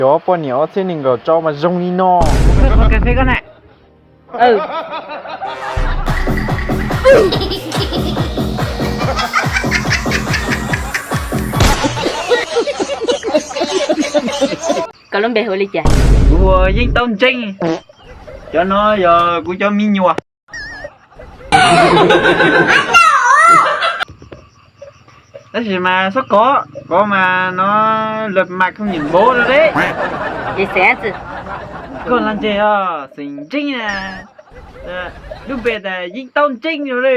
Cov poj niam ob txhiab nees nkaum rau mas zoo li no. Qhov kas fes koj na. Koj lub npe hu li cas? Kuv hu ua Yeej Taub Ntseeb. Cov no yog kuv cov me nyuam. Tab sis mas xob kov, kov mas no lawv mas không nhìn bố đâu đấy. Koj los ntseg os, xeem Ntseeb na. Lub npe tas Yeej Taub Ntseeb no li.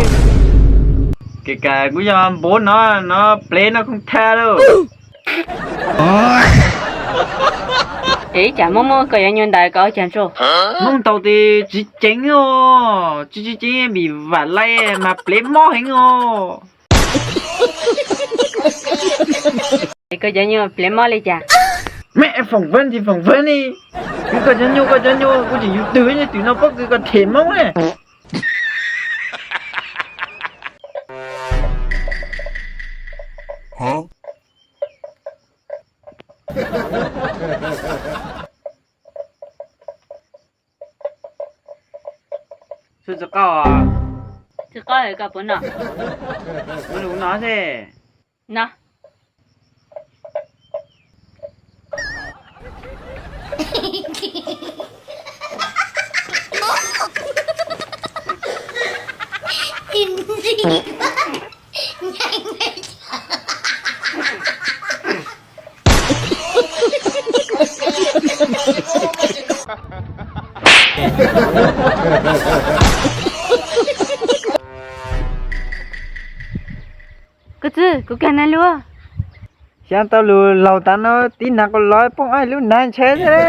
Kể cả kuv yog bố nó, nó plev nó không tha đâu. Es ib tsam muab muab koj cov nyuag ntawd koj ua cas ntsuag? Hmoob tau tes tsis ceev os, tsis tsis ceev vim vam lai mas plev mob heev os. Es koj cov nyuag plev mob li cas? Mẹ phỏng vấn thì phỏng vấn đi. Kwv koj cov nyuag, koj cov nyuag, kuv tseem yus twg, yus twg no pob kws koj them Hmoob ne. Tsis qaub, tsis qaub koj puas noj? Muab kuv noj xwb. No. Koj txwj kuv kag na luag. Xyov tau lus laug tas no tib nag qau los poob ob lub nag ntshe thiab.